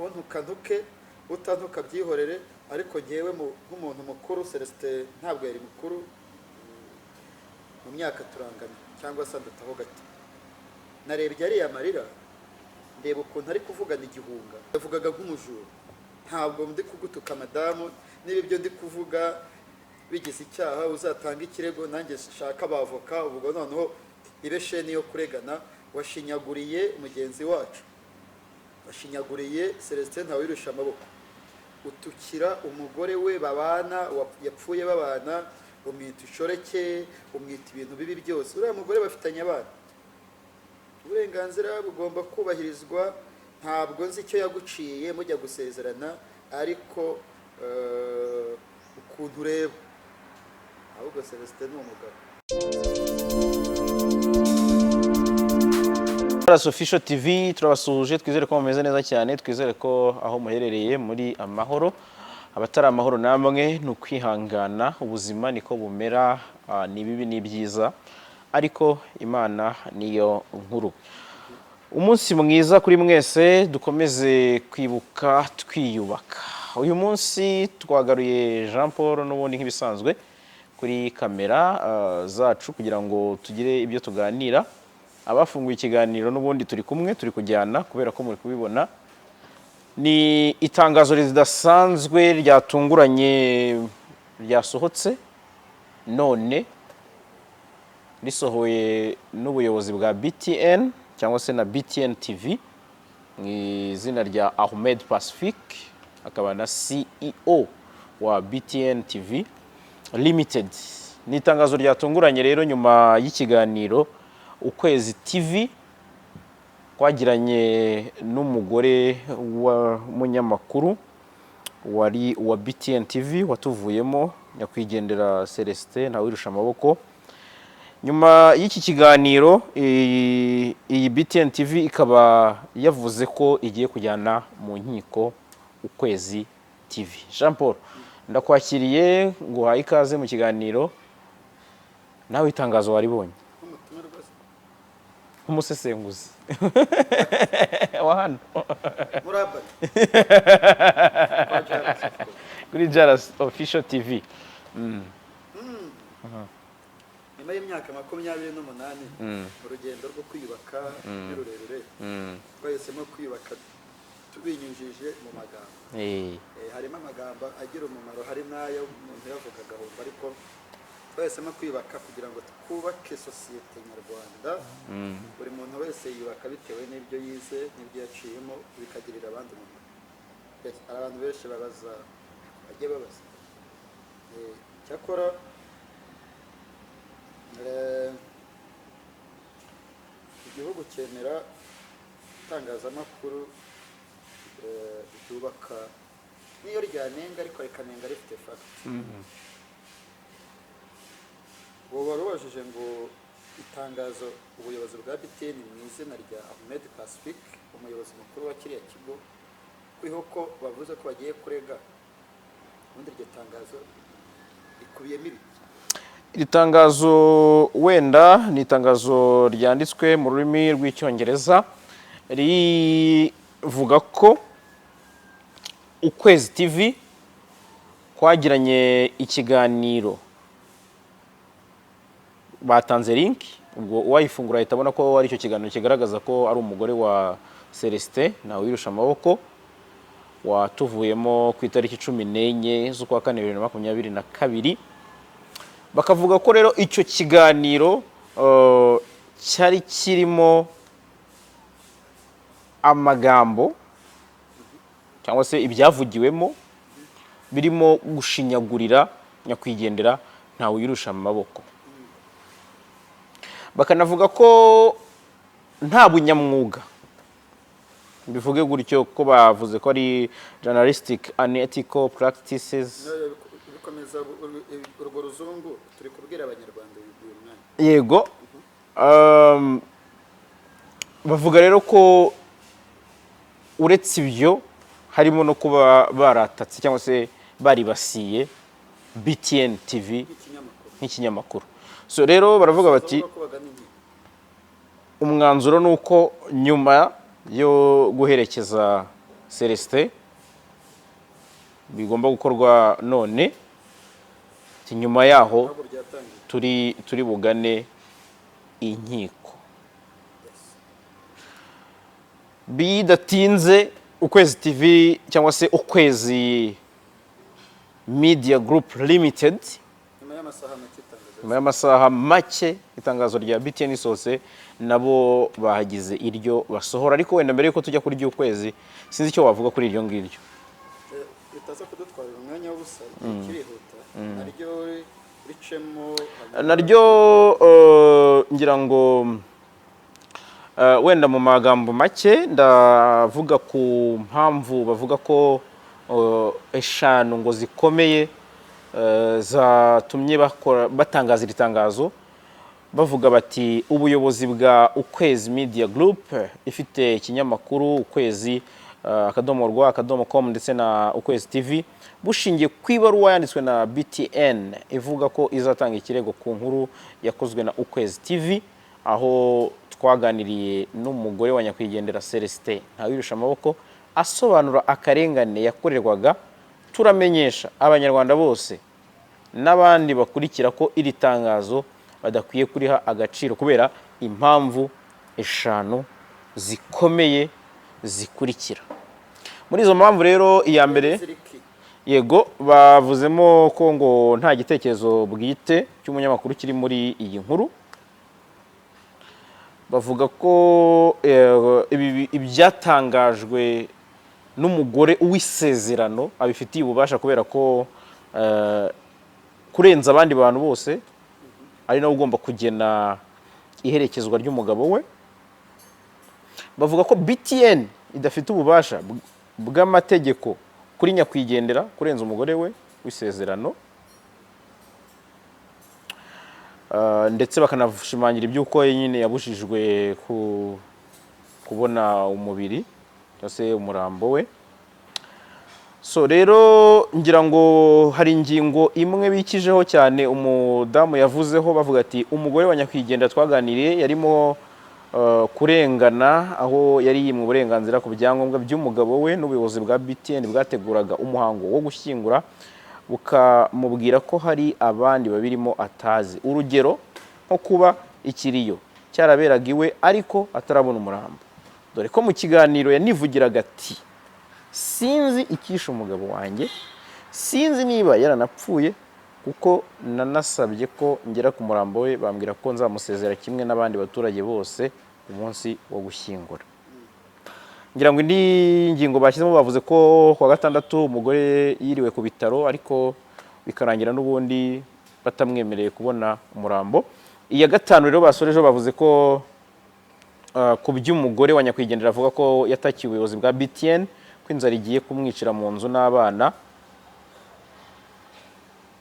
Untuka ntuke, utantuka byihorere. Ariko ngewe nk'umuntu mukuru, Celestin ntabwo yari mukuru mu myaka, turangana cyangwa se andutaho gato. Narebye ariya marira, ndeba ukuntu ari kuvugana igihunga, yavugaga nk'umujura. Ntabwo ndi kugutuka, madamu. Niba ibyo ndi kuvuga bigize icyaha, uzatanga ikirego, nanjye shaka abavoka, ubwo noneho ibe sheni yo kuregana. Washinyaguriye mugenzi wacu, washinyaguriye Celestin Ntawirusha Amaboko, utukira umugore we babana, yapfuye babana, umwita inshoreke, umwita ibintu bibi byose. Uriya mugore bafitanye abana, uburenganzira bugomba kubahirizwa. Ntabwo nzi icyo yaguciye mujya gusezerana, ariko ukuntu ureba, ahubwo Celestin ni umugabo. Jalas Official TV turabasuhuje, twizere ko mumeze neza cyane, twizere ko aho muherereye muri amahoro. Abatari amahoro namwe ni ukwihangana, ubuzima niko bumera, ni bibi ni byiza, ariko Imana niyo nkuru. Umunsi mwiza kuri mwese, dukomeze kwibuka twiyubaka. Uyu munsi twagaruye Jean Paul n'ubundi nk'ibisanzwe kuri kamera zacu kugira ngo tugire ibyo tuganira. Abafunguye ikiganiro n'ubundi turi kumwe, turi kujyana kubera ko muri kubibona. Ni itangazo ridasanzwe ryatunguranye ryasohotse none, risohoye n'ubuyobozi bwa BTN cyangwa se na BTN TV mu izina rya Ahmed Pacifique, akaba na CEO wa BTN TV Limited. Ni itangazo ryatunguranye rero nyuma y'ikiganiro Ukwezi TV twagiranye n'umugore w'umunyamakuru wari uwa BTN TV watuvuyemo, nyakwigendera Celestin Ntawirusha Amaboko. Nyuma y'iki kiganiro, iyi BTN TV ikaba yavuze ko igiye kujyana mu nkiko Ukwezi TV. Jean Paul, ndakwakiriye, nguhaye ikaze mu kiganiro. Nawe itangazo waribonye? Nk'umutumirwa se? Nk'umusesenguzi wa hano. Muri abari kwa Jalas, of course. Kuri Jalas Official TV. Nyuma y'imyaka 28 mu rugendo rwo kwiyubaka, ni rurerure, twahisemo kwiyubaka tubinyujije mu magambo. Harimo amagambo agira umumaro, hari n'ayo umuntu yavuga agahomba, ariko twahisemo kwiyubaka kugira ngo twubake sosiyete nyarwanda. Buri muntu wese yiyubaka bitewe n'ibyo yize n'ibyo yaciyemo, bikagirira abandi umumaro. Yes, hari abantu benshi babaza, bajye babaza. Cyakora igihugu cyemera itangazamakuru ryubaka, niyo ryanenga ariko rikanenga rifite fact. Ubu wari ubajije ngo itangazo ubuyobozi bwa BTN mu izina rya Ahmed Pacifique, umuyobozi mukuru wa kiriya kigo, kuriho ko bavuze ko bagiye kurega. Ubundi iryo tangazo rikubiyemo ibiki? Iri tangazo wenda ni itangazo ryanditswe mu rurimi rw'Icyongereza, rivuga ko Ukwezi TV kwagiranye ikiganiro. Batanze link, ubwo uwayifungura ahita abona ko ari icyo kiganiro kigaragaza ko ari umugore wa Celestin Ntawirusha Amaboko watuvuyemo ku itariki 14 z'ukwa kane 2022. Bakavuga ko rero icyo kiganiro cyari kirimo amagambo cyangwa se ibyavugiwemo birimo gushinyagurira nyakwigendera Ntawuyirusha Amaboko. Bakanavuga ko nta bunyamwuga, bivuge gutyo, ko bavuze ko ari journalistic unethical practices. Bikomeza urwo ruzungu, turi kubwira Abanyarwanda uyu mwanya. Yego. Bavuga rero ko uretse ibyo harimo no kuba baratatse cyangwa se baribasiye BTN TV nk'ikinyamakuru. Nk'ikinyamakuru. So rero baravuga bati Bavuga ko bagana inkiko. Umwanzuro ni uko nyuma yo guherekeza Celestin bigomba gukorwa none. Ati, nyuma yaho Ntabwo byatangiye. turi bugane inkiko. Bidatinze, Ukwezi TV cyangwa se Ukwezi Media Group Limited, Nyuma y'amasaha make itangazo. Nyuma y'amasaha make itangazo rya BTN isohotse, nabo bahagize iryo basohora. Ariko wenda mbere yuko tujya kuri ry'Ukwezi, sinzi icyo wavuga kuri iryo ngiryo. Bitaza kudutwarira umwanya w'ubusa, igihe kirihuta, naryo ricemo hanyuma. Naryo ngira ngo wenda mu magambo make ndavuga ku mpamvu bavuga ko 5 ngo zikomeye zatumye bakora, batangaza iri tangazo. Bavuga bati: "Ubuyobozi bwa Ukwezi Media Group, ifite ikinyamakuru Ukwezi.rwa.com ndetse na Ukwezi TV, bushingiye ku ibaruwa yanditswe na BTN ivuga ko izatanga ikirego ku nkuru yakozwe na Ukwezi TV, aho twaganiriye n'umugore wa nyakwigendera Celestin Ntawirusha Amaboko asobanura akarengane yakorerwaga, turamenyesha Abanyarwanda bose n'abandi bakurikira ko iri tangazo badakwiye kuriha agaciro kubera impamvu 5 zikomeye zikurikira." Muri izo mpamvu rero, iya mbere, Ziriki. yego, bavuzemo ko ngo nta gitekerezo bwite cy'umunyamakuru kiri muri iyi nkuru. Bavuga ko ibyatangajwe n'umugore w'isezerano abifitiye ububasha, kubera ko kurenza abandi bantu bose ari nawe ugomba kugena iherekezwa ry'umugabo we. Bavuga ko BTN idafite ububasha bw'amategeko kuri nyakwigendera kurenza umugore we w'isezerano. Ndetse bakanashimangira iby'uko nyine yabujijwe kubona umubiri cyangwa se umurambo we. So rero ngira ngo hari ingingo imwe bikijeho cyane umudamu yavuzeho, bavuga ati: "Umugore wa nyakwigendera twaganiriye yarimo kurengana, aho yari yimwe uburenganzira ku byangombwa by'umugabo we n'ubuyobozi bwa BTN bwateguraga umuhango wo gushyingura, bukamubwira ko hari abandi babirimo atazi, urugero nko kuba ikiriyo cyaraberaga iwe ariko atarabona umurambo, dore ko mu kiganiro yanivugiraga ati: 'Sinzi icyishe umugabo wanjye, sinzi niba yaranapfuye, kuko nanasabye ko ngera ku murambo we bambwira ko nzamusezera kimwe n'abandi baturage bose ku munsi wo gushyingura.'" Ngira ngo indi ngingo bashyizemo, bavuze ko kuwa gatandatu umugore yiriwe ku bitaro, ariko bikarangira n'ubundi batamwemereye kubona umurambo. Iya gatanu rero basorejeho, bavuze ko ku by'umugore wa nyakwigendera avuga ko yatakiye ubuyobozi bwa BTN ko inzara igiye kumwicira mu nzu n'abana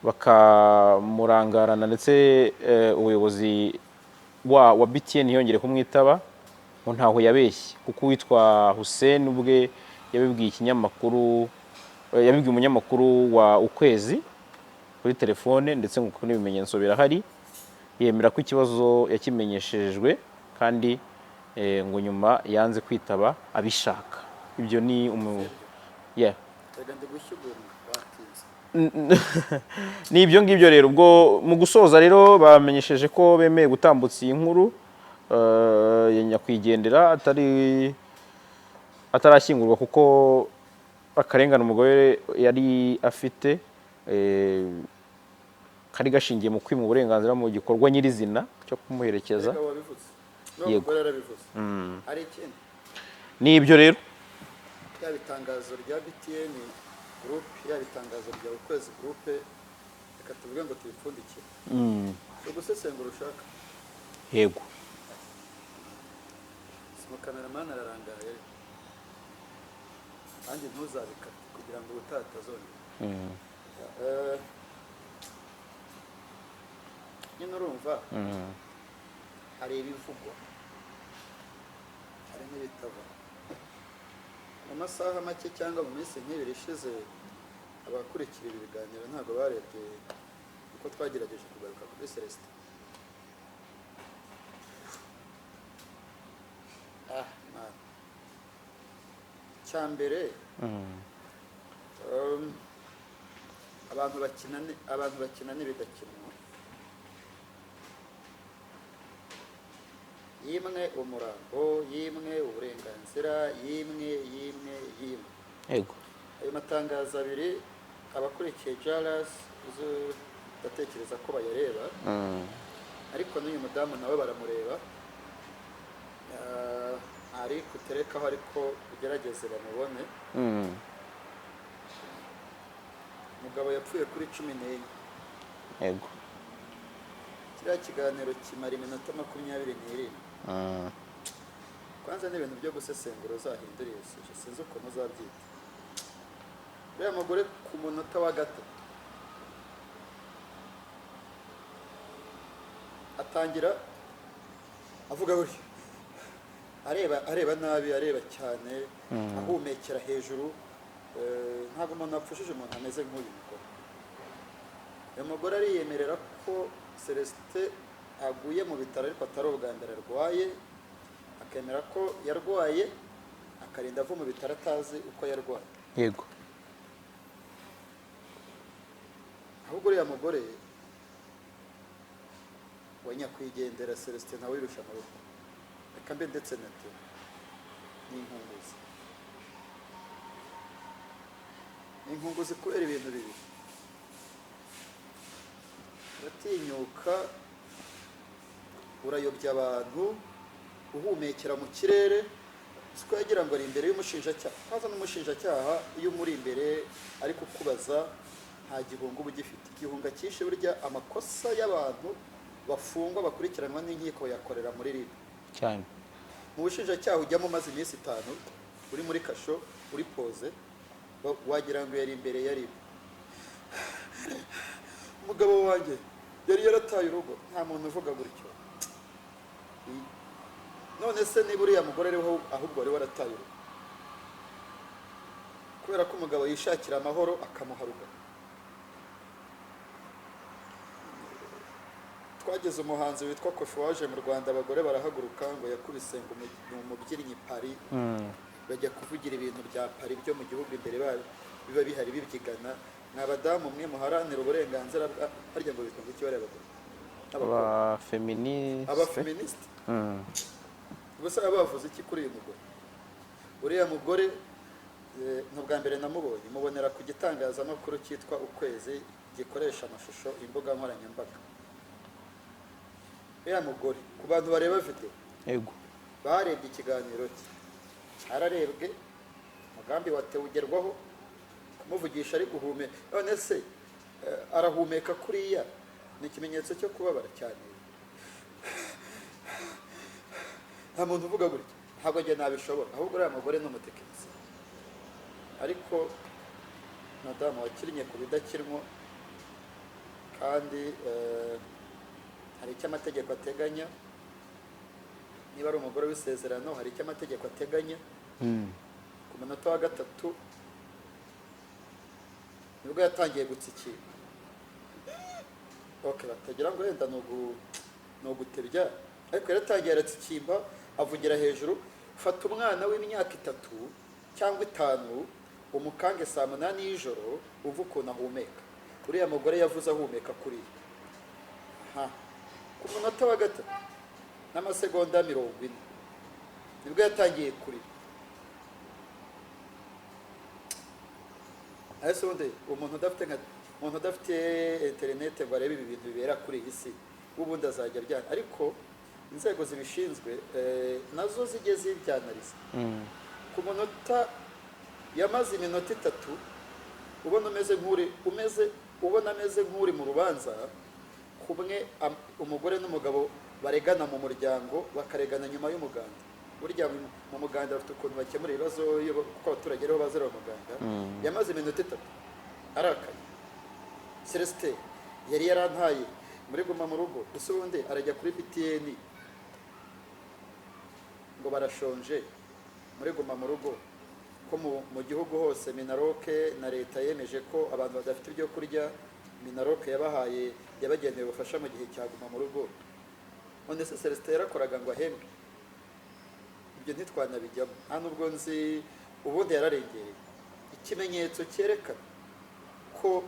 bakamurangarana, ndetse ubuyobozi wa BTN ntiyongere kumwitaba, ngo ntaho yabeshye, kuko uwitwa Hussein ubwe yabibwiye ikinyamakuru, yabibwiye umunyamakuru wa Ukwezi kuri telefone, ndetse ngo kuko n'ibimenyetso birahari, yemera ko ikibazo yakimenyeshejwe kandi ngo nyuma yanze kwitaba abishaka. Ibyo ni yeah. Reka ndi gushyigura, batinze. Ni ibyo ngibyo rero. Ubwo mu gusoza rero, bamenyesheje ko bemeye gutambutsa iyi nkuru ya nyakwigendera atarashyingurwa, kuko akarengane umugore yari afite kari gashingiye mu kwima uburenganzira mu gikorwa nyirizina cyo kumuherekeza. Reka wabivuze n'uwo Yego. mugore yarabivuze. Hari ikindi? Ni ibyo rero. Yaba itangazo rya BTN Group, yaba itangazo rya Ukwezi Group, reka tuvuge ngo tubipfundikire. Si ugusesengura ushaka? Yego. Si umukameramani ararangaye, nanjye ntuzabikate kugira ngo ubutaha atazongera. Nyine urumva hari ibivugwa, hari n'ibitavugwa. Mu masaha make cyangwa mu minsi nk'ibiri ishize, abakurikira ibi biganiro ntabwo barebye uko twagerageje kugaruka kuri Celestin. Ah man. Icya mbere, abantu bakina n'ibidakinwa. Yimwe umurambo, yimwe uburenganzira, yimwe, yimwe, yimwe. Ayo matangazo abiri, abakurikiye Jalas ndatekereza ko bayareba, ariko n'uyu mudamu nawe baramureba. Ari kuterekaho, ariko ugerageze bamubone. Umugabo yapfuye kuri 14. Kiriya kiganiro kimara iminota 27. Kwanza n'ibintu byo gusesengura, uzahindura iyo sujet, sinzi ukuntu uzabyita. Uriya mugore ku munota wa gatatu atangira avuga gutya, areba, areba nabi, areba cyane, ahumekera hejuru. Ntabwo umuntu wapfushije umuntu ameze nk'uyu mugore. Uyu mugore ariyemerera ko Celestin aguye mu bitaro, ariko atari ubwa mbere arwaye, akemera ko yarwaye, akarinda ava mu bitaro atazi uko yarwaye. Ahubwo uriya mugore wa nyakwigendera Celestin nawe wirusha amaboko, reka mbe ndetse na Theo, ni inkunguzi, ni inkunguzi kubera ibintu bibiri. Uratinyuka urayobya abantu, uhumekera mu kirere, siko yagira ngo ari imbere y'umushinjacyaha. Haza n'umushinjacyaha, iyo umuri imbere ari kukubaza, nta gihunga uba ugifite. Igihunga cyinshi, burya amakosa y'abantu bafungwa, bakurikiranwa n'inkiko, bayakorera muri RIB. Mu bushinjacyaha ujyamo umaze iminsi 5 uri muri kasho, uri poze, wagira ngo yari imbere ya RIB. Umugabo wanjye yari yarataye urugo, nta muntu uvuga gutyo. None se niba uriya mugore ariho, ahubwo wari warataye urugo kubera ko umugabo yishakira amahoro akamuha rugabo. Twageze umuhanzi witwa Kofi waje mu Rwanda, abagore barahaguruka ngo yakubise ngo ni umubyinnyi Paris, bajya kuvugira ibintu bya Paris byo mu gihugu imbere, biba bihari bibyigana. Ni abadamu mwe muharanira uburenganzira bwa, harya ngo bitwa ngo iki bariya bagore? Abakobwa. Abafeministe. Abafeministe. Gusa baba bavuze iki kuri uyu mugore? Uriya mugore, ni ubwa mbere namubonye, mubonera ku gitangazamakuru cyitwa Ukwezi gikoresha amashusho, imbuga nkoranyambaga. Uriya mugore, ku bantu bareba video, barebye ikiganiro cye, cyararebwe, umugambi watewe ugerwaho, kumuvugisha ari guhumeka. None se arahumeka kuriya ni ikimenyetso cyo kubabara cyane? Nta muntu uvuga gutya, ntabwo njye nabishobora. Ahubwo uriya mugore ni umutekinisiye, ariko madamu wakinnye ku bidakinwa, kandi hari icyo amategeko ateganya. Niba ari umugore w'isezerano, hari icyo amategeko ateganya. Ku munota wa gatatu nibwo yatangiye gutsikira. Ok, batagira ngo wenda ni ugutebya, ariko yaratangiye aratsikimba, avugira hejuru. Fata umwana w'imyaka 3 cyangwa 5, umukange saa 8 y'ijoro, uva ukuntu ahumeka. Uriya mugore yavuze ahumeka kuriya. Aha ku munota wa gatatu n'amasegonda 40 nibwo yatangiye kurira. Ese ubundi umuntu udafite nka umuntu udafite interineti ngo arebe ibi bintu bibera kuri iyi si, ubundi azajya abyana? Ariko inzego zibishinzwe nazo zijye zibyanariza. Ku munota yamaze iminota 3, ubona umeze nk'uri umeze ubona ameze nk'uri mu rubanza kumwe umugore n'umugabo baregana mu muryango, bakaregana nyuma y'umuganda. Burya mu muganda bafite ukuntu bakemura ibibazo, kuko abaturage aribo bazira mu muganda. Yamaze iminota 3 arakaye. Celestin yari yarantaye muri guma mu rugo, ese ubundi arajya kuri BTN ngo barashonje muri guma mu rugo, ko mu gihugu hose MINALOC na leta yemeje ko abantu badafite ibyo kurya, MINALOC yabahaye, yabageneye ubufasha mu gihe cya guma mu rugo. None se Celestin yarakoraga ngo ahembwe? Ibyo ntitwanabijyamo, nta nubwo nzi Ubundi yararengereye. Ikimenyetso cyerekana ko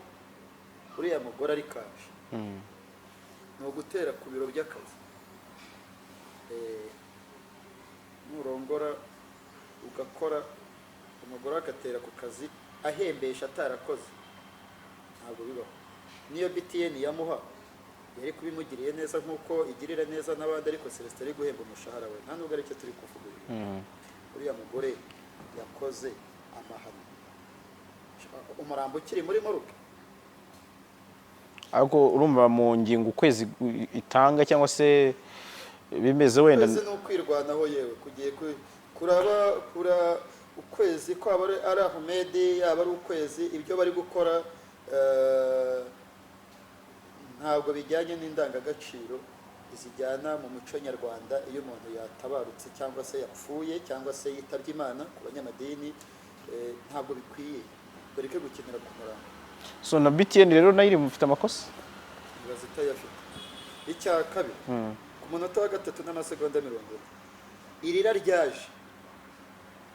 uriya mugore ari kaje ni ugutera ku biro by'akazi. Nurongora ugakora, umugore agatera ku kazi ahembesha atarakoze, ntabwo bibaho. Niyo BTN yamuha yari kubimugiriye neza nk'uko igirira neza n'abandi, ariko Celestin ari guhemba umushahara we, nta nubwo aricyo turi kuvuga uyu. Uriya mugore yakoze amahano, umurambo ukiri muri morgue. Ariko urumva mu ngingo ukwezi itanga cyangwa se bimeze wenda. Ukwezi ni ukwirwanaho, yewe kugiye kuraba kura ukwezi kwaba ari Ahmed, yaba ari ukwezi, ibyo bari gukora ntabwo bijyanye n'indangagaciro zijyana mu muco nyarwanda. Iyo umuntu yatabarutse cyangwa se yapfuye cyangwa se yitabye Imana ku banyamadini, ntabwo bikwiye, bareke gukinira ku murambo. So na BTN rero nayo iri mufite amakosa. Ibaza itayafite. Icya kabiri, ku munota wa 3 n'amasegonda 40 irira ryaje,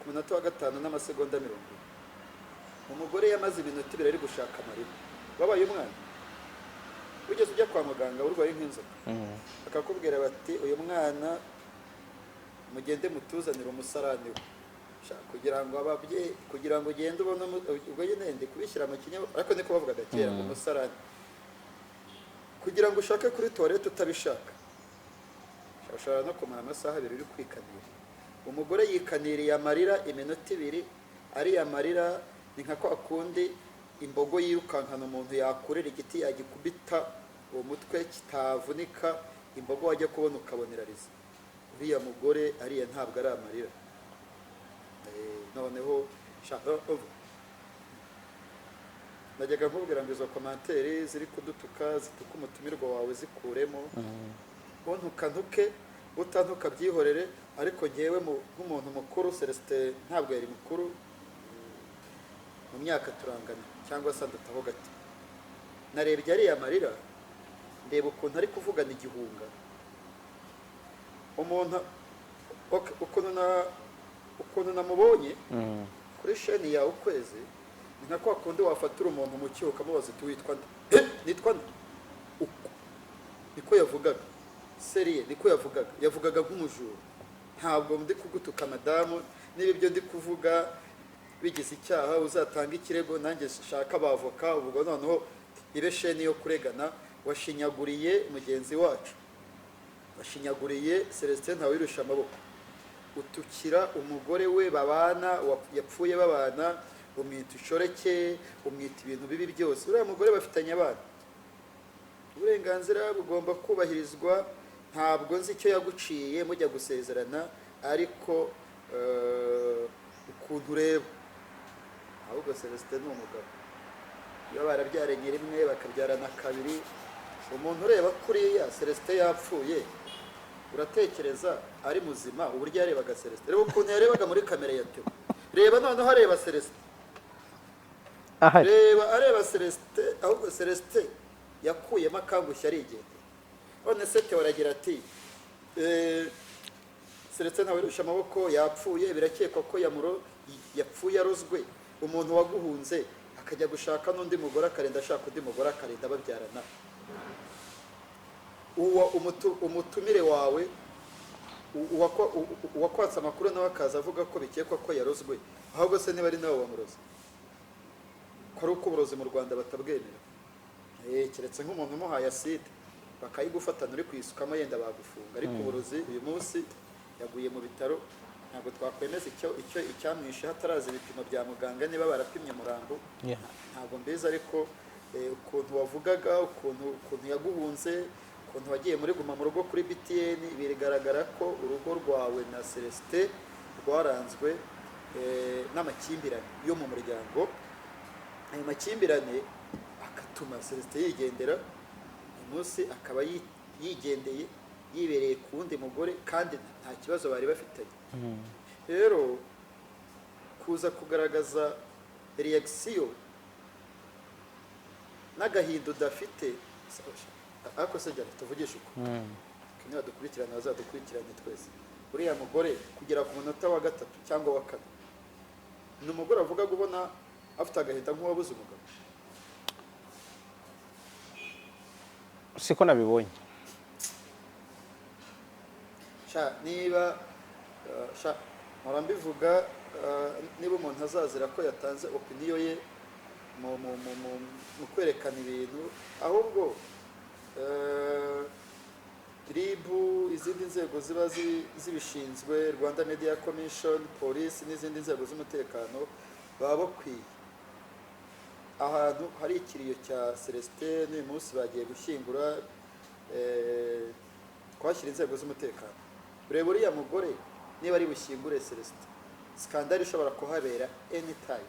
ku munota wa 5 n'amasegonda 40 umugore yamaze iminota 2 ari gushaka amarira. Wabaye umwana, wigeze ujya kwa muganga urwaye nk'inzoka, bakakubwira bati: "Uyu mwana mugende mutuzanire umusarani we." Kugira ngo ababyeyi, kugira ngo ugende ubone ubwo nyine ndi kubishyira mu kinyabupfura, ariko niko bavugaga kera ngo umusarani, kugira ngo ushake kuri toilette utabishaka ushobora no kumara amasaha 2 uri kwikanira. Umugore yikaniriye amarira iminota 2. Ariya marira ni nka kwa kundi imbogo yirukankana umuntu, yakurira igiti yagikubita uwo mutwe kitavunika, imbogo wajya kubona ukabona irarize. Uriya mugore ariya ntabwo ari amarira. Noneho najyaga nkubwira ngo izo commentaire ziri kudutuka, zituka umutumirwa wawe, zikuremo. Untuka ntuke, utantuka byihorere, ariko ngewe nk'umuntu mukuru, Celestin ntabwo yari mukuru mu myaka, turangana cyangwa se andutaho gato, narebye ariya marira, ndeba ukuntu ari kuvugana igihunga umuntu. Ok, ukuntu namubonye kuri sheni yawe Ukwezi, ni nka kwa kundi wafatira umuntu mu cyuho ukamubaza uti: "Witwa nde?" "Eh, nitwa nde?" Uko niko yavugaga, sérieux, niko yavugaga, yavugaga nk'umujura. Ntabwo ndi kugutuka madamu, niba ibyo ndi kuvuga bigize icyaha uzatanga ikirego, nanjye shaka abavoka, ubwo noneho ibe sheni yo kuregana. Washinyaguriye mugenzi wacu, washinyaguriye Celestin Ntawirusha Amaboko, utukira umugore we babana, yapfuye babana, umwita inshoreke, umwita ibintu bibi byose. Uriya mugore bafitanye abana, uburenganzira bugomba kubahirizwa. Ntabwo nzi icyo yaguciye mujya gusezerana, ariko ukuntu ureba, ahubwo Celestin ni umugabo, iyo barabyaranye rimwe bakabyarana kabiri, umuntu ureba kuriya Celestin yapfuye, uratekereza ari muzima? Uburyo yarebaga Celestin, reba ukuntu yarebaga muri kamera ya Theo, reba noneho areba Celestin. Ahari. Reba areba Celestin, ahubwo Celestin yakuyemo akangushye arigendera. None se Theo aragira ati: "Celestin Ntawirusha Amaboko yapfuye, birakekwa ko yapfuye arozwe." Umuntu waguhunze akajya gushaka n'undi mugore, akarinda ashaka undi mugore, akarinda babyarana, uwo umutumire wawe uwakwatse amakuru nawe akaza avuga ko bikekwa ko yarozwe. Ahubwo se niba ari nawe wamuroze, ko ari uko uburozi mu Rwanda batabwemera? Keretse nk'umuntu umuhaye acide bakayigufatana uri kuyisukamo, yenda bagufunga, ariko uburozi, uyu munsi yaguye mu bitaro, ntabwo twakwemeza icyo icyamwishe hataraza ibipimo bya muganga, niba barapimye umurambo. Ntabwo mbizi, ariko ukuntu wavugaga, ukuntu yaguhunze, ukuntu wagiye muri guma mu rugo kuri BTN, bigaragara ko urugo rwawe na Celestin rwaranzwe n'amakimbirane yo mu muryango. Ayo makimbirane agatuma Celestin yigendera, uyu munsi akaba yigendeye yibereye ku wundi mugore kandi nta kibazo bari bafitanye. Rero kuza kugaragaza réaction n'agahinda udafite, ariko se jya tuvugishe uko, niba dukurikirana bazadukurikirane twese. Uriya mugore kugera ku munota wa gatatu cyangwa wa kane. Ni umugore avuga ubona afite agahinda nk'uwabuze umugabo. Siko nabibonye. Sha niba sha mpora mbivuga, niba umuntu azazira ko yatanze opinion ye mu kwerekana ibintu, ahubwo RIB, izindi nzego ziba zibishinzwe, Rwanda Media Commission, polisi n'izindi nzego z'umutekano, baba bakwiye ahantu hari ikiriyo cya Celestin n'uyu munsi bagiye gushyingura, twashyira inzego z'umutekano. Reba uriya mugore niba ari bushyingure Celestin, scandale ishobora kuhabera anytime.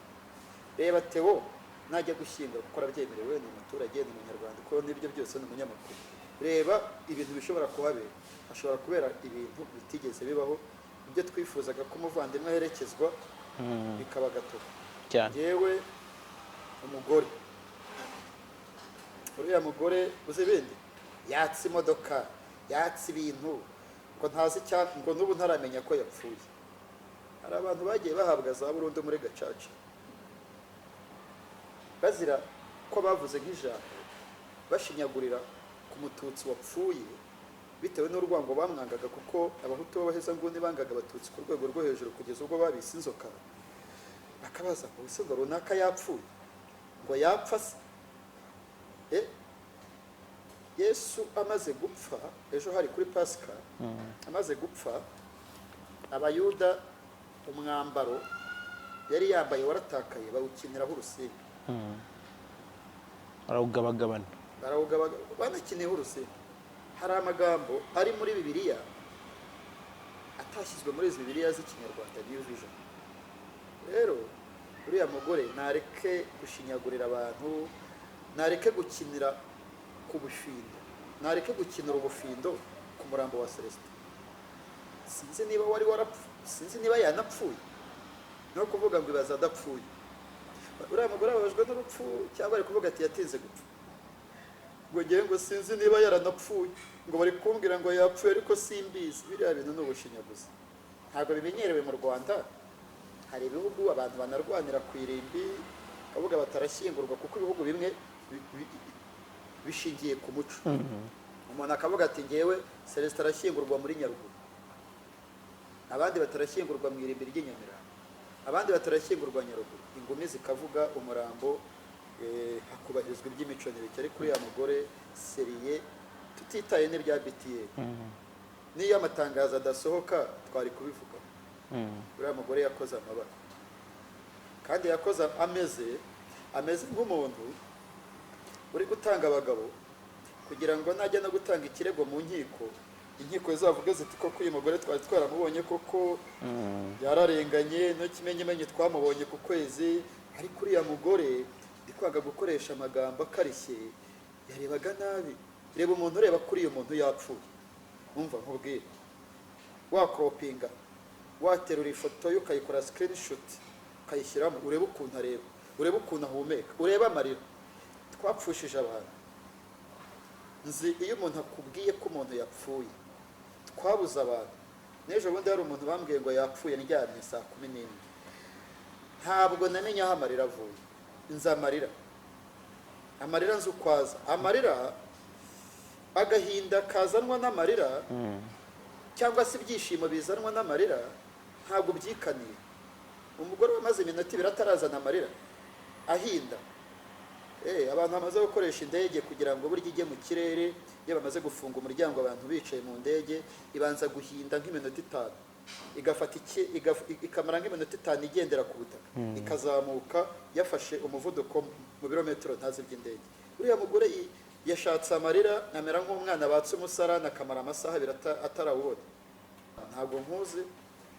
Reba Theo najya gushyingura, kuko arabyemerewe, ni umuturage, ni umunyarwanda, kuko n'ibyo byose ni umunyamakuru. Reba ibintu bishobora kuhabera, hashobora kubera ibintu bitigeze bibaho, ibyo twifuzaga ko umuvandimwe aherekezwa bikaba gatogo. Cyane. Yewe umugore, uriya mugore uzi ibindi, yatse imodoka, yatse ibintu, ngo ntazi icya, ngo n'ubu ntaramenya ko yapfuye. Hari abantu bagiye bahabwa za burundu muri gacaca bazira ko bavuze nk'ijambo bashinyagurira ku mututsi wapfuye, bitewe n'urwango bamwangaga, kuko abahutu b'abahezanguni bangaga abatutsi ku rwego rwo hejuru kugeza ubwo babise inzoka. Bakabaza ngo ese ngo runaka yapfuye, ngo yapfa se? Yesu amaze gupfa, ejo hari kuri Pasika, amaze gupfa, abayuda umwambaro yari yambaye waratakaye, bawukiniraho urusimbi. Barawugabagabana. Barawugabaga, banakiniyeho urusimbi. Hari amagambo ari muri Bibiliya atashyizwe muri izi Bibiliya z'Ikinyarwanda New Vision. Rero uriya mugore nareke gushinyagurira abantu, nareke gukinira ku bufindo, nareke gukinira ubufindo ku murambo wa Celestin. Sinzi niba wari warapfu, sinzi niba yanapfuye, no kuvuga ngo ibaza adapfuye. Uriya mugore ababajwe n'urupfu cyangwa ari kuvuga ati yatinze gupfa, ngo ngewe ngo sinzi niba yaranapfuye, ngo bari kumbwira ngo yapfuye ariko simbizi. Biriya bintu ni ubushinyaguzi, ntabwo bimenyerewe mu Rwanda. Hari ibihugu abantu banarwanira ku irimbi, bavuga batarashyingurwa, kuko ibihugu bimwe bishingiye ku muco. Umuntu akavuga ati ngewe Celestin arashyingurwa muri Nyaruguru, abandi batarashyingurwa mu irimbi ry'i Nyamirambo, abandi batarashyingurwa Nyaruguru. Ingumi zikavuga umurambo, hakubahirizwa iby'imico n'ibiki. Ariko uriya mugore seriye, tutitaye n'ibya BTN, n'iyo amatangazo adasohoka twari kubivuga. Uriya mugore yakoze amabara, kandi yakoze ameze nk'umuntu uri gutanga abagabo kugira ngo najya no gutanga ikirego mu nkiko, inkiko zizavuge ziti koko uyu mugore twari twaramubonye, koko yararenganye, no kimenyimenyi twamubonye ku kwezi. Ariko uriya mugore ndi kwanga gukoresha amagambo akarishye, yarebaga nabi. Reba umuntu ureba kuri uyu muntu yapfuye, umva nkubwire, wakropinga, waterura ifoto ye ukayikora screenshot ukayishyiramo, urebe ukuntu areba, urebe ukuntu ahumeka, urebe amarira. Twapfushije abantu. Nzi iyo umuntu akubwiye ko umuntu yapfuye, twabuze abantu. N'ejo bundi hari umuntu bambwiye ngo yapfuye ndyamye saa 11, ntabwo namenye aho amarira avuye. Nzi amarira, amarira nzi uko aza, amarira, agahinda kazanwa n'amarira, cyangwa se ibyishimo bizanwa n'amarira, ntabwo byikaniye. Umugore wamaze iminota 2 atarazana amarira ahinda. Abantu bamaze gukoresha indege kugira ngo burya ijye mu kirere, iyo bamaze gufunga umuryango abantu bicaye mu ndege, ibanza guhinda nk'iminota 5, igafata ikamara nk'iminota 5 igendera ku butaka, ikazamuka yafashe umuvuduko mu birometero ntazi by'indege. Uriya mugore yashatse amarira amera nk'umwana batse umusarani akamara amasaha 2 atarawubona. Ntabwo nkuzi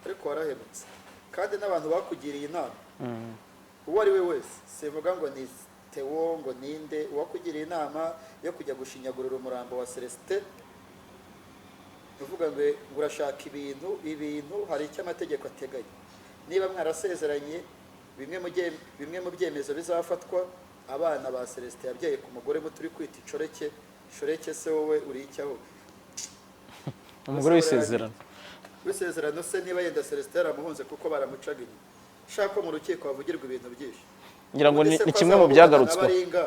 ariko warahemutse, kandi n'abantu bakugiriye inama, uwo ari we wese, sivuga ngo ni Theo ngo ninde, uwakugiriye inama yo kujya gushinyagurira umurambo wa Celestin, uvuga ngo urashaka ibintu, hari icyo amategeko ateganya. Niba mwarasezeranye, bimwe mu byemezo bizafatwa, abana ba Celestin yabyaye ku mugore muto uri kwita inshoreke, inshoreke se wowe uri icyaho? Umugore w'isezerano. W'isezerano se niba yenda Celestin yaramuhunze kuko baramucaga inyuma. Shaka ko mu rukiko havugirwa ibintu byinshi. Ngira ngo Ubundi ni se ni ko kimwe mu azaburana byagarutsweho. n'abaringa,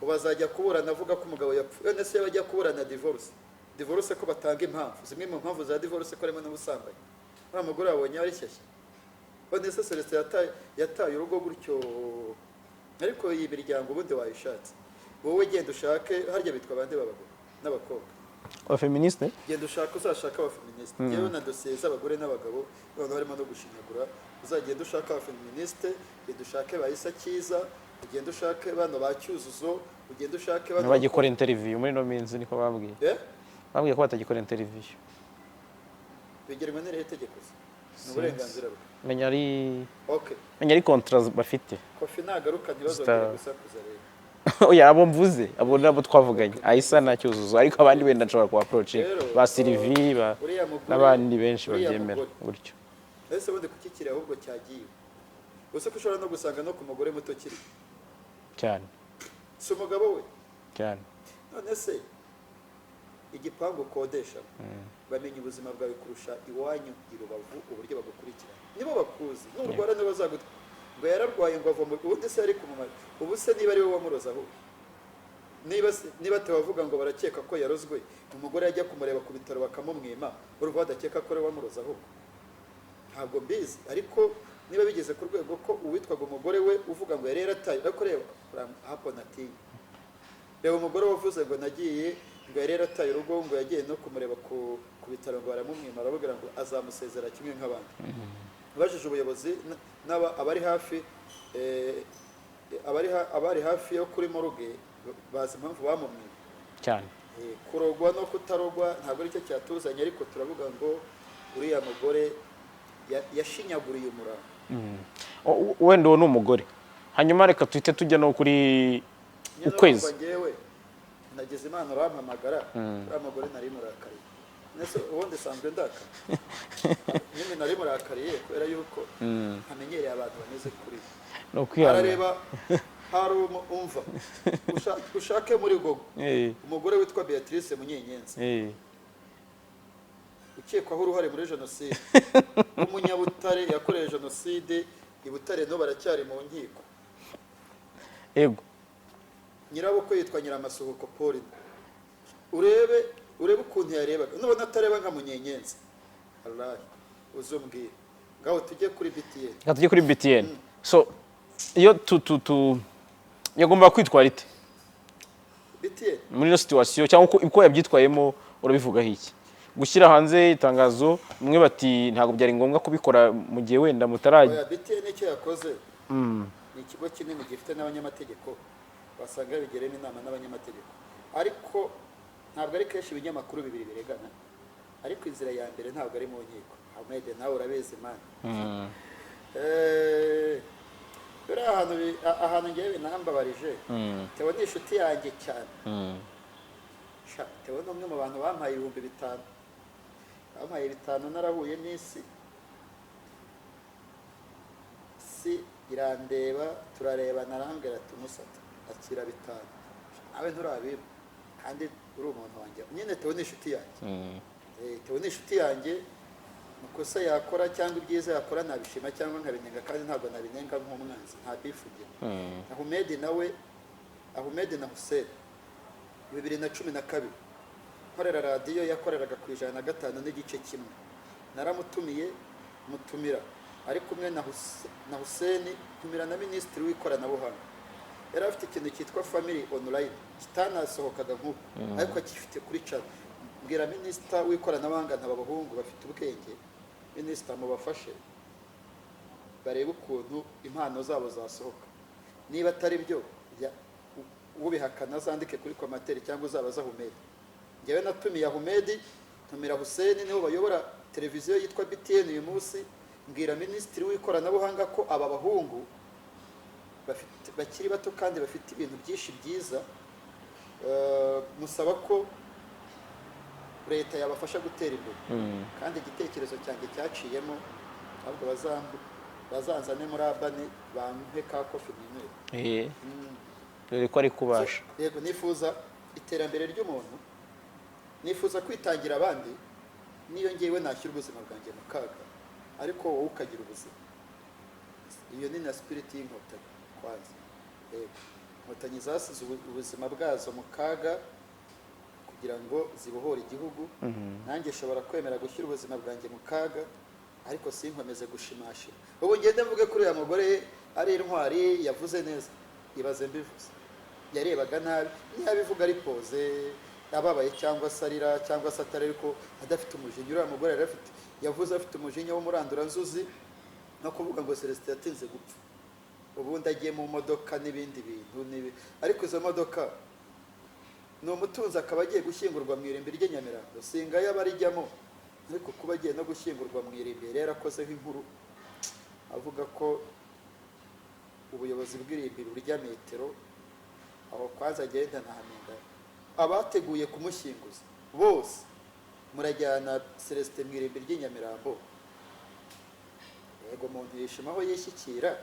ubu azajya kuburana avuga ko umugabo yapfuye. None se bajya kuburana divorce ko batanga impamvu, zimwe mu mpamvu za divorce ko harimo n'ubusambanyi? Uriya mugore wabonye ari shyashya. None se Celestin yataye urugo gutyo? Ariko iyi miryango ubundi wayishatse wowe, genda ushake, harya bitwa bande b'abagore n'abakobwa? Abafeministe. Genda ushake, uzashake abafeministe. Yewe, na dosiye z'abagore n'abagabo noneho harimo no gushinyagura. Uzagenda ushake abafeministe, genda ushake ba Isa Cyiza, ugenda ushake bano ba Cyuzuzo, ugenda ushake bano. Ntibagikora interview muri ino minsi, niko bambwiye. Eh? Bambwiye ko batagikora interview. Bigenwa n'irihe tegeko se? Ni uburenganzira bwe. Menya ari Okay. menya ari contrat bafite. Kofi nagaruka ntibazongere gusakuza rero. Oya, abo mvuze, abo nabo twavuganye, Ayisa na Cyuzuzo, ariko abandi wenda nshobora kuba approach Rero, ba Sylvie ba uriya mugore, n'abandi benshi uriya babyemera mugore. gutyo. Ese ubundi kuki kiri ahubwo cyagiye? Gusa ko ushobora no gusanga no ku mugore muto kiri. Cyane. Si umugabo we? Cyane. None se igipangu ukodesha, bamenya ubuzima bwawe kurusha iwanyu i Rubavu, uburyo bagukurikirana? Nibo bakuzi. Nurwara nibo bazagutwa ngo yararwaye, ngo ava mu ubundi se yari kumumara. Ubu se niba ari we wamuroze ahubwo, niba tabavuga ngo barakeka ko yarozwe, umugore yajya kumureba ku bitaro bakamumwima, urumva badakeka ko ari we wamuroze ahubwo? Ntabwo mbizi, ariko niba bigeze ku rwego ko uwitwaga umugore we uvuga ngo yari yarataye, ariko reba hapo natinya. Reba umugore wavuze ngo nagiye, ngo yari yarataye urugo, ngo yagiye no kumureba ku bitaro ngo baramumwima, arababwira ngo azamusezera kimwe nk'abandi. Abajije ubuyobozi abari hafi, abari hafi yo kuri morgue bazi impamvu bamumwima. Cyane. Kurogwa no kutarogwa ntabwo aricyo cyatuzanye, ariko turavuga ngo uriya mugore yashinyaguriye umurambo. Wenda uwo ni umugore, hanyuma reka tuhite tujya no kuri Nyine ukwezi. Urumva njyewe nagize Imana urampamagara, uriya mugore nari murakariye. Nese ubundi sanzwe ndakara? Nyine nari murakariye kubera yuko ntamenyereye abantu bameze kuri Ni ukwihangana. Arareba hari umva, ushake muri Gogo umugore witwa Beatrice Munyenyenzi, ukekwaho uruhare muri jenoside, w'umunyabutare, yakoreye jenoside i Butare, no baracyari mu nkiko. Nyirabukwe yitwa Nyiramasuhuko Pauline. Urebe ukuntu yarebaga. Nubona atareba nka Munyenyenzi, wallahi uzumbwire. Ngaho tujye kuri BTN. Reka tujye kuri BTN. So iyo tu tu tu yagomba kwitwara ite BTN muri ino situation, cyangwa uko yabyitwayemo, urabivugaho iki, gushyira hanze itangazo? Bamwe bati ntabwo byari ngombwa kubikora mu gihe wenda mutarajya. Oya, BTN icyo yakoze, ni ikigo kinini gifite n'abanyamategeko, wasanga yabigiremo inama n'abanyamategeko. Ariko ntabwo ari kenshi ibinyamakuru bibiri biregana, ariko inzira ya mbere ntabwo ari mu nkiko. Ahmed, nawe urabizi man. Buriya ahantu ahantu ngewe binambabarije, Theo ni inshuti yanjye cyane. Sha, Theo ni umwe mu bantu bampaye 5000, bampaye 5 narahuye n'isi, si irandeba, turarebana, arambwira ati: "Umusata akira 5, nawe nturabiba kandi uri umuntu wanjye." Nyine Theo ni inshuti yanjye. Theo ni inshuti yanjye. Amakosa yakora cyangwa ibyiza yakora nabishima cyangwa nkabinenga, kandi ntabwo nabinenga nk'umwanzi, nta beef ugira. Ahmed nawe, Ahmed na Hussein, 2012 nkorera radiyo yakoreraga ku 105.1, naramutumiye, mutumira ari kumwe na Hussein, ntumira na minisitiri w'ikoranabuhanga. Yari afite ikintu cyitwa Family Online kitanasohokaga nk'uko, ariko akifite kuri channel. Mbwira minisita w'ikoranabuhanga, ntaba abahungu bafite ubwenge, minisita mubafashe barebe ukuntu impano zabo zasohoka. Niba atari byo, ubihakana azandike kuri commentaire cyangwa uzabaze Ahmed. Njyewe natumiye Ahmed, ntumira Hussein, nibo bayobora televiziyo yitwa BTN uyu munsi. Mbwira minisitiri w'ikoranabuhanga ko aba bahungu bakiri bato kandi bafite ibintu byinshi byiza, musaba ko leta yabafasha gutera imbere. Kandi igitekerezo cyanjye cyaciyemo. Ahubwo bazanzane muri abani bampe ka kofi ninywere. Dore ko ari kubasha. So, yego, nifuza iterambere ry'umuntu, nifuza kwitangira abandi, niyo ngewe nashyira ubuzima bwanjye mu kaga, ariko wowe ukagira ubuzima. Iyo ni na spirit y'Inkotanyi kwanza. Yego, Inkotanyi zasize ubuzima bwazo mu kaga kugira ngo zibohore igihugu. Nanjye nshobora kwemera gushyira ubuzima bwanjye mu kaga, ariko sinkomeze gushimashima. Ubu ngende mvuge kuri uriya mugore ari intwari, yavuze neza, ibaze mbivuze yarebaga nabi. Niba abivuga ari poze, ababaye cyangwa se arira cyangwa se atari, ariko adafite umujinya. Uriya mugore yari afite, yavuze afite umujinya w'umuranduranzuzi, no kuvuga ngo Celestin yatinze gupfa, ubundi agiye mu modoka n'ibindi bintu ariko izo modoka ni umutunzi, akaba agiye gushyingurwa mu irimbi ry'i Nyamirambo, singayo abarijyamo, ariko kuba agiye no gushyingurwa mu irimbi, yari yarakozeho inkuru avuga ko ubuyobozi bw'irimbi burya metero aho kwanza agenda ntahamenya. Abateguye kumushyinguza bose, murajyana Celestin mu irimbi ry'i Nyamirambo? Yego, umuntu yishima aho yishyikira.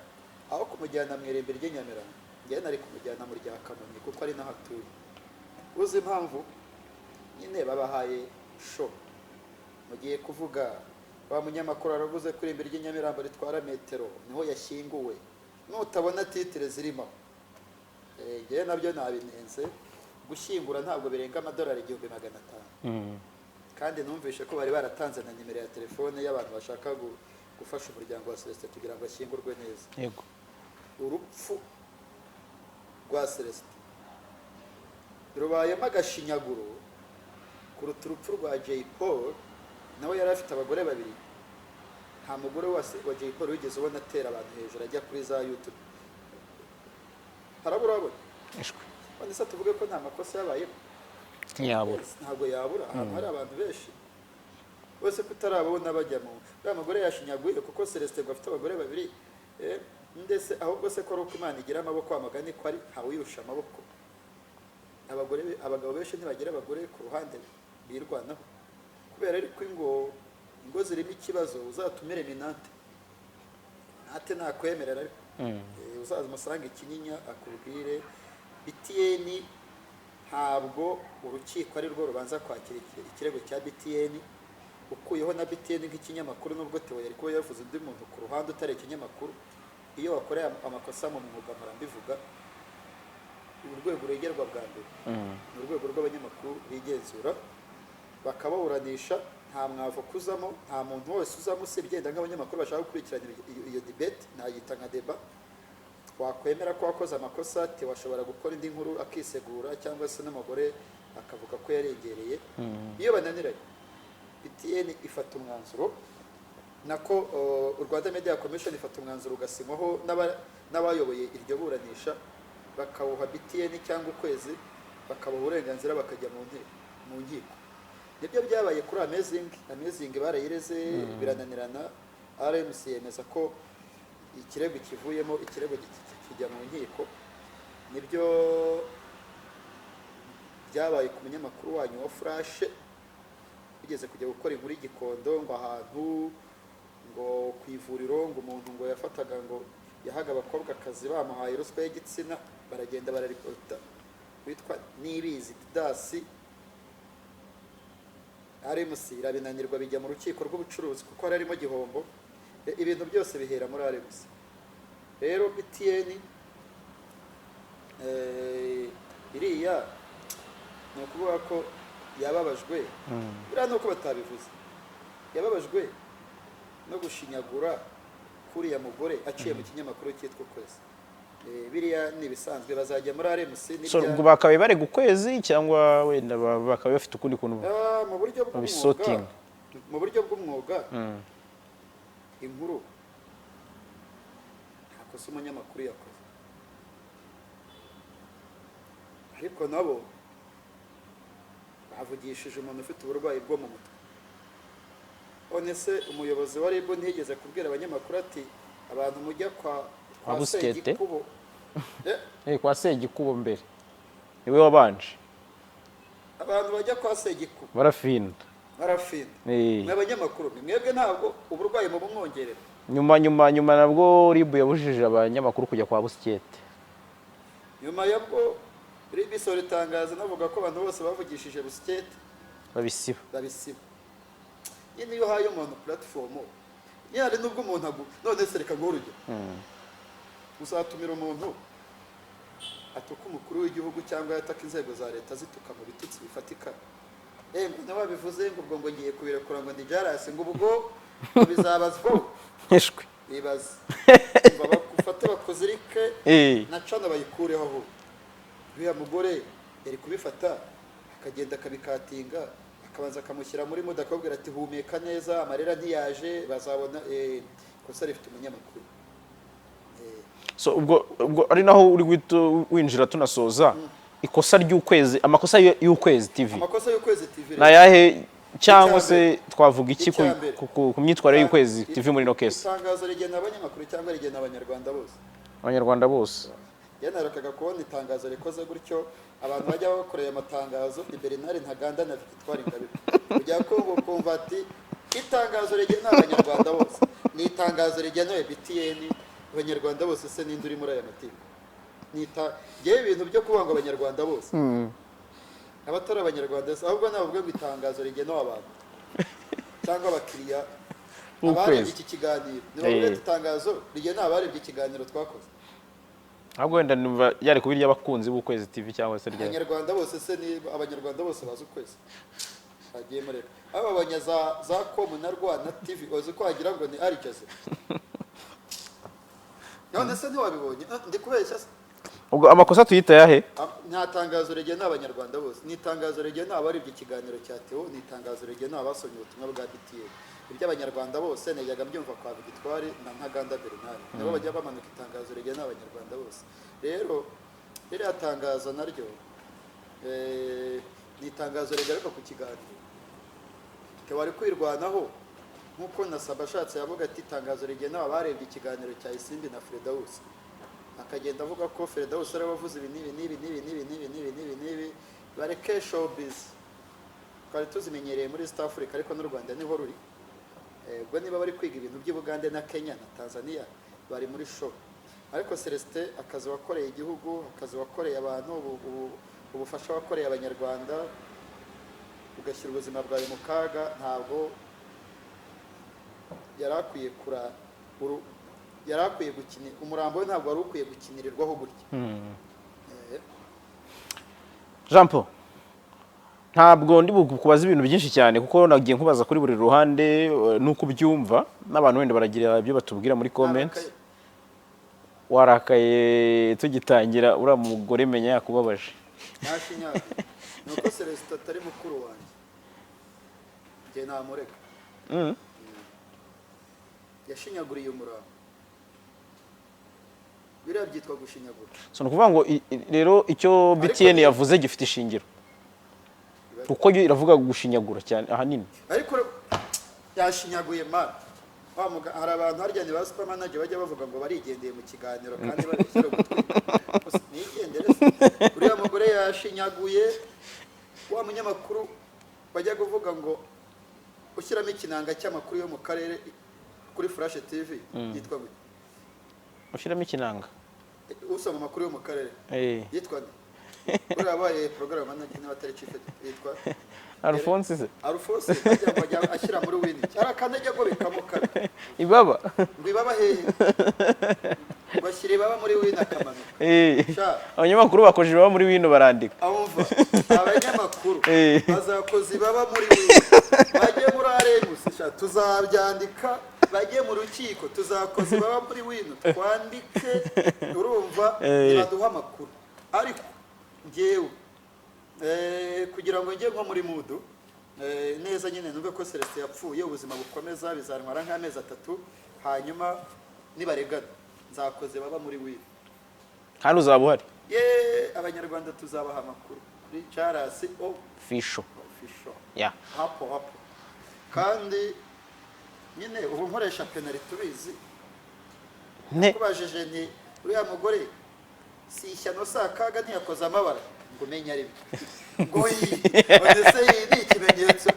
Aho kumujyana mu irimbi ry'i Nyamirambo, njyewe nari kumujyana mu rya Kamonyi kuko ari naho atuye. Uzi impamvu? Nyine babahaye show, mugiye kuvuga wa munyamakuru aravuze ko irimbi ry'i Nyamirambo ritwara metero, niho yashyinguwe. Nutabona titre zirimo, njyewe nabyo nabinenze. Gushyingura ntabwo birenga amadolari 1500. Kandi numvishe ko bari baratanze na nimero ya telefone y'abantu bashaka gufasha umuryango wa Celestin kugira ngo ashyingurwe neza. Urupfu rwa Celestin rubayemo agashinyaguro kuruta urupfu rwa Jay Paul, nawe yari afite abagore babiri. Nta mugore wa Jay Paul wigeze ubona atera abantu hejuru, ajya kuri za YouTube. Harabura urabona? Ishwi. None se tuvuge ko nta makosa yabayeho? Ntiyabura. Yes, ntabwo yabura ahantu hari abantu benshi bose kutarabona bajya mu uriya mugore yashinyaguye kuko Celestin ngo afite abagore babiri. Ndetse ahubwo se ko ari uko Imana igira amaboko, amagani ko ari ntawuyirusha amaboko. Abagore abagabo benshi ntibagira abagore ku ruhande birwanaho, kubera ariko ingo zirimo ikibazo. Uzatumire Minante, nate nakwemerera, ariko uzaza umusange Kinyinya akubwire. BTN, ntabwo urukiko ari rwo rubanza kwakira ikirego cya BTN. Ukuyeho na BTN nk'ikinyamakuru, nubwo Theo yari kuba yavuze undi muntu ku ruhande utari ikinyamakuru, iyo wakoreye amakosa mu mwuga, mpora mbivuga, urwego ruregerwa bwa mbere ni urwego rw'abanyamakuru bigenzura, bakababuranisha. Nta mwavoka uzamo, nta muntu wese uzamo usibye yenda nk'abanyamakuru bashaka gukurikirana iyo debate, nayita nka débat. Wakwemera ko wakoze amakosa, Theo ashobora gukora indi nkuru akisegura, cyangwa se n'umugore akavuga ko yarengereye. Iyo bananiranye, BTN ifata umwanzuro, nako Rwanda Media Commission ifata umwanzuro ugasinywaho n'abayoboye iryo buranisha, bakawuha BTN cyangwa Ukwezi, bakabaha uburenganzira bakajya mu nteko, mu nkiko. Nibyo byabaye kuri Amazing. Amazing barayireze birananirana, RMC yemeza ko ikirego kivuyemo, ikirego kijya mu nkiko. Nibyo byabaye ku munyamakuru wanyu wa Flash bigeze kujya gukora inkuru y'Igikondo, ngo ahantu ngo ku ivuriro, ngo umuntu ngo yafataga, ngo yahaga abakobwa akazi bamuhaye ruswa y'igitsina, baragenda bararipota, witwa Nibizi Didasi. RMC irabinanirwa, bijya mu rukiko rw'ubucuruzi kuko hari harimo gihombo. Ibintu byose bihera muri RMC. Rero BTN, iriya ni ukuvuga ko yababajwe, buriya ni uko batabivuze, yababajwe no gushinyagura kuriya mugore aciye mu kinyamakuru cyitwa Ukwezi. Biriya ni ibisanzwe, bazajya muri RMC. So ubwo bakabaye barega Ukwezi, cyangwa wenda bakaba bafite ukundi kuntu Ah, mu buryo bw'umwuga, babisortinga. mu buryo bw'umwuga, inkuru nta kosa umunyamakuru yakoze, ariko nabo bavugishije umuntu ufite uburwayi bwo mu mutwe. None se umuyobozi wa RIB ntiyigeze kubwira abanyamakuru ati: "Abantu mujya kwa Kwa Busikete? Segikubo"? Kwa Segikubo mbere niwe wabanje. Abantu bajya kwa Segikubo barafinda. Barafinda. Mwe abanyamakuru ni mwebwe, ntabwo uburwayi mubumwongerera. Nyuma nabwo RIB yabujije abanyamakuru kujya kwa Busikete. Nyuma yabwo RIB isohora itangazo navuga ko abantu bose bavugishije Busikete babisiba. Babisiba nyine. Iyo uhaye umuntu platform, nyine hari n'ubwo umuntu agu none se reka nguhe urugero. Uzatumira umuntu atuka umukuru w'igihugu cyangwa yataka inzego za leta, zituka mu bitutsi bifatika, ngo nawe wabivuze ngo ubwo ngo ngiye kubirekura, ngo ndi jarasi, ngo ubwo ngo bizabazwa. Nkeshwe. Bibaze. Umva, bagufate bakuzirike na cana bayikureho. Ahubwo uriya mugore yari kubifata akagenda akabikatinga, akabanza akamushyira muri mood, akababwira ati: "Humeka neza, amarira ntiyaje, bazabona." Ikosa rifite umunyamakuru. So ubwo ari naho uri guhita winjira tunasoza ikosa ry'Ukwezi, amakosa y'Ukwezi TV. Amakosa y'Ukwezi TV Ni ayahe, cyangwa se twavuga iki Icya mbere. ku myitwarire y'Ukwezi TV muri ino case? Itangazo rigena abanyamakuru cyangwa rigena Abanyarwanda bose? Abanyarwanda bose. Yanarakaga kubona itangazo rikoze gutyo. Abantu bajya bakoreye amatangazo ni Bernard Ntaganda na Victoire Ingabire. Ujya kumva ukumva ati itangazo rigena Abanyarwanda bose, ni itangazo rigenewe BTN. Abanyarwanda bose se ninde uri muri aya matiku? Nita ngewe ibintu byo kuvuga ngo Abanyarwanda bose, abatari Abanyarwanda se, ahubwo navuga ngo itangazo rigenewe abantu cyangwa abakiriya B'Ukwezi. abarebye iki kiganiro, nibavuga ati itangazo rigenewe abarebye ikiganiro twakoze. Ahubwo wenda numva yari kuba iry'abakunzi b'Ukwezi TV cyangwa se rya Abanyarwanda bose se, ni Abanyarwanda bose bazi Ukwezi? Bagiye mureka aba babonye za com na rwa na TV, uzi ko wagira ngo ni Al Jazeera. None se ntiwabibonye? Ah, ndi kubeshya se? Ubwo amakosa tuyita ayahe? Ah, nta tangazo rigena Abanyarwanda bose, ni itangazo rigena abarebye ikiganiro cya Theo, ni itangazo rigena abasomye ubutumwa bwa BTN. Iby'Abanyarwanda bose najyaga mbyumva kwa Victoire na Ntaganda Bernard, nabo bajya bamanuka itangazo rigena Abanyarwanda bose. Rero ririya tangazo naryo ni itangazo rigaruka ku kiganiro Theo ari kwirwanaho, nk'uko na Saba ashatse yavuga ati itangazo rigena abarebye ikiganiro cya Isimbi na Fredawusi, akagenda avuga ko Fredawusi ariwe wavuze ibi n'ibi n'ibi n'ibi n'ibi n'ibi n'ibi n'ibi n'ibi. Bareke showbiz, twari tuzimenyereye muri East Africa, ariko n'u Rwanda niho ruri. Ubwo niba bari kwiga ibintu by'i Bugande na Kenya na Tanzania, bari muri show. Ariko Celestin, akazi wakoreye igihugu, akazi wakoreye abantu, ubufasha wakoreye Abanyarwanda, ugashyira ubuzima bwawe mu kaga, ntabwo yari akwiye yari akwiye gukina umurambo we, ntabwo wari ukwiye gukinirirwaho gutya. Jean Paul, ntabwo ndi bukubaza ibintu byinshi cyane, kuko nagiye nkubaza kuri buri ruhande n'uko ubyumva, n'abantu wenda baragira ibyo batubwira muri comment. Arakaye. Warakaye tugitangira, uriya mugore menya yakubabaje. Nashinyaga ni uko Celestin atari mukuru wanjye, njye namureka. Yashinyaguriye umurambo, biriya byitwa gushinyagura. So ni ukuvuga ngo rero icyo BTN yavuze gifite ishingiro, kuko yo iravuga gushinyagura cyane ahanini. Ariko yashinyaguye mara. Hari abantu harya ni ba super manager bajya bavuga ngo barigendeye mu kiganiro kandi babishyira gutwika. Gusa nigendere se? Uriya mugore yashinyaguye. Wa munyamakuru bajya kuvuga ngo ushyiramo ikinanga cy'amakuru yo mu karere kuri Flash TV yitwa gute? Ushyiramo ikinanga? Usoma amakuru yo mu karere yitwa nde? Uriya wabaye program manager, niba atari chief editor, yitwa Alphonse se? Alphonse. Ajya ngo ajya ashyira muri wini, hari akantu ajya agobekamo kabi. Ibaba. Ngo ibaba hehe? Ngo ashyira ibaba muri wini akamanuka. Sha. Abanyamakuru bakoje ibaba muri wino barandika. Abumva abanyamakuru bazakoze ibaba muri wini, bajye muri aremusi, sha, tuzabyandika, bajye mu rukiko, tuzakoze ibaba muri wino twandike, urumva? Nibaduha amakuru. Ariko njyewe kugira ngo njye nko muri mood neza nyine, numve ko Celestin yapfuye, ubuzima bukomeza, bizantwara nk'amezi 3, hanyuma nibaregana nzakoze baba muri wino. Kandi uzaba uhari. Ye, Abanyarwanda tuzabaha amakuru kuri Charles O Fisho. Official. Hapo hapo. Kandi nyine ubu nkoresha penalty, tubizi. Ne. Kubajije nti uriya mugore si ishyano, si akaga, ntiyakoze amabara, ngo umenye ari byo, ngo iyi none se iyi ni ikimenyetso,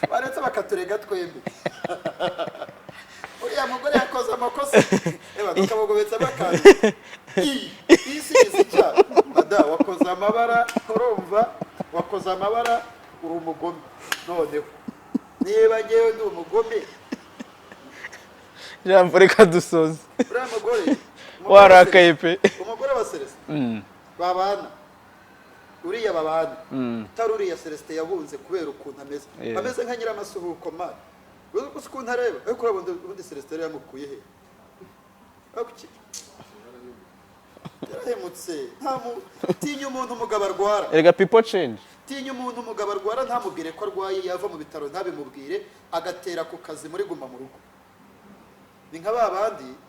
baretse bakaturega twembi. Uriya mugore yakoze amakosa, reba tukabugobetsa akantu, iyi iyi si igize icyaha, mada wakoze amabara, urumva, wakoze amabara, uri umugome. Noneho niba ngewe ndi umugome. Jean Paul, reka dusoze. Uriya mugore Umugore wa Warakaye pe. Umugore wa Celestin babana, uriya babana, utari uriya Celestin yahunze kubera ukuntu ameze, ameze nka nyiramasuhuko mari. Uzi ukuntu areba, ariko urabona ubundi Celestin yari yamukuye he? Ariko yarahemutse. Tinya umuntu umugabo arwara. Erega people change. Tinya umuntu umugabo arwara ntamubwire ko arwaye, yava mu bitaro ntabimubwire, agatera ku kazi muri guma mu rugo. Ni nka ba bandi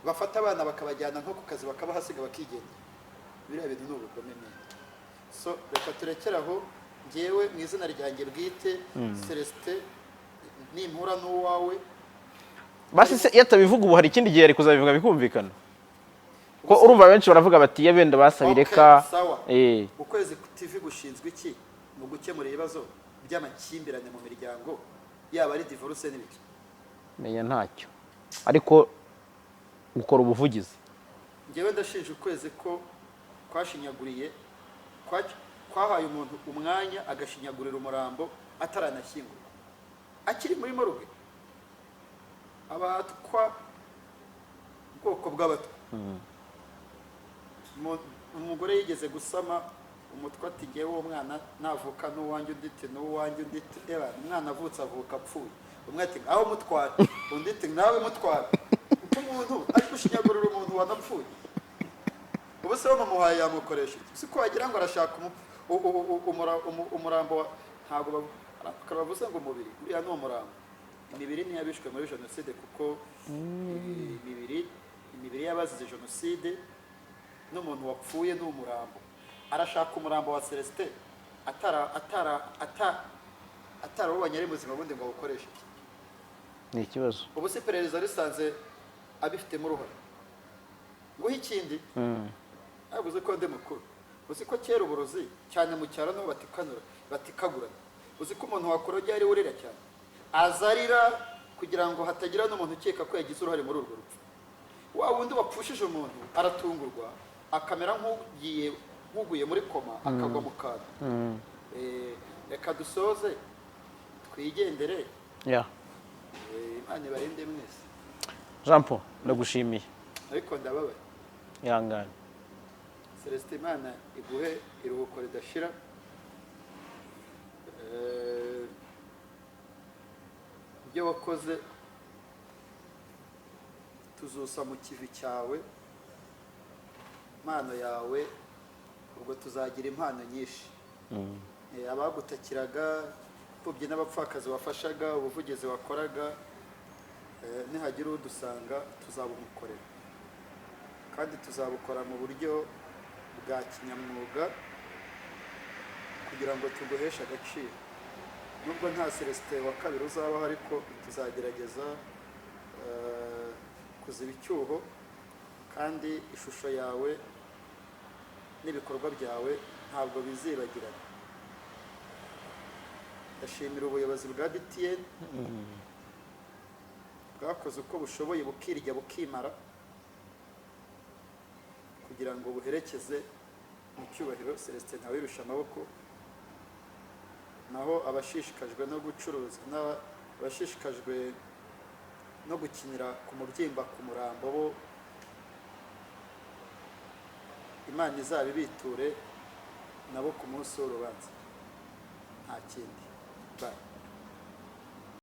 bafata abana bakabajyana nko ku kazi, bakabahasiga bakigendera. Biriya bintu ni ubugome neza. So reka turekere aho. Ngewe mu izina ryanjye bwite, Celestin, nimpura n'uwawe. Basi se iyo atabivuga ubu, hari ikindi gihe yari kuzabivuga bikumvikana? Ko urumva benshi baravuga bati iyo benda basabireka. Okay, sawa. Ukwezi TV gushinzwe iki mu gukemura ibibazo by'amakimbirane mu miryango, yaba ari divorce n'ibiki? Menya ntacyo, ariko gukora ubuvugizi. Njyewe ndashinja Ukwezi ko kwashinyaguriye, kwahaye umuntu umwanya agashinyagurira umurambo ataranashyingurwa, akiri muri morgue. Abatwa, ubwoko bw'Abatwa. Umugore yigeze gusama umutwe ati: "Ngewe uwo mwana navuka n'uwanjye." Undi ati: "N'uwanjye." Undi ati: "Eba umwana avutse avuka apfuye." Umwe ati: "Aho mutwara." Undi ati: "Nawe mutwara." Umuntu ari gushinyagurira umuntu wanapfuye, ubu se bamuhaye yamukoresha iki? Si ko wagira ngo arashaka umurambo ntabwo bavuze ngo umubiri, uriya ni umurambo. Imibiri niyo abishwe muri jenoside, kuko imibiri y'abazize jenoside n'umuntu wapfuye ni umurambo. Arashaka umurambo wa Celestin atarawubonye ari muzima, ubundi ngo awukoreshe iki? Ni ikibazo. Ubu se iperereza risanze abifitemo uruhare? Nguhe ikindi. Ntabwo uzi ko ndi mukuru? Uzi ko kera uburozi cyane mu cyaro niho batikanura, batikagurana? Uzi ko umuntu wakurogeye ari we urira cyane, aza arira kugira ngo hatagira n'umuntu ukeka ko yagize uruhare muri urwo rupfu? Wa wundi wapfushije umuntu aratungurwa, akamera nk'ugiye, nk'uguye muri koma, akagwa mu kantu. Reka dusoze twigendere. Imana ibarinde mwese. Jean Paul, ndagushimiye. Ariko ndababaye. Ihangane. Celestin, Imana iguhe iruhuko ridashira. Ibyo wakoze tuzusa mu kivi cyawe. Impano yawe, ubwo tuzagira impano nyinshi. Abagutakiraga, imfubyi n'abapfakazi wafashaga, ubuvugizi wakoraga, nihagira udusanga tuzabumukorera, kandi tuzabukora mu buryo bwa kinyamwuga kugira ngo tuguheshe agaciro. Nubwo nta Celestin wa kabiri uzabaho, ariko tuzagerageza kuziba icyuho, kandi ishusho yawe n'ibikorwa byawe ntabwo bizibagirana. Ndashimira ubuyobozi bwa BTN bwakoze uko bushoboye, bukirya bukimara kugira ngo buherekeze mu cyubahiro Celestin Ntawirusha Amaboko. Naho abashishikajwe no gucuruza n'abashishikajwe no gukinira ku mubyimba ku murambo bo, Imana izabibiture nabo ku munsi w'urubanza. Nta kindi. Bye.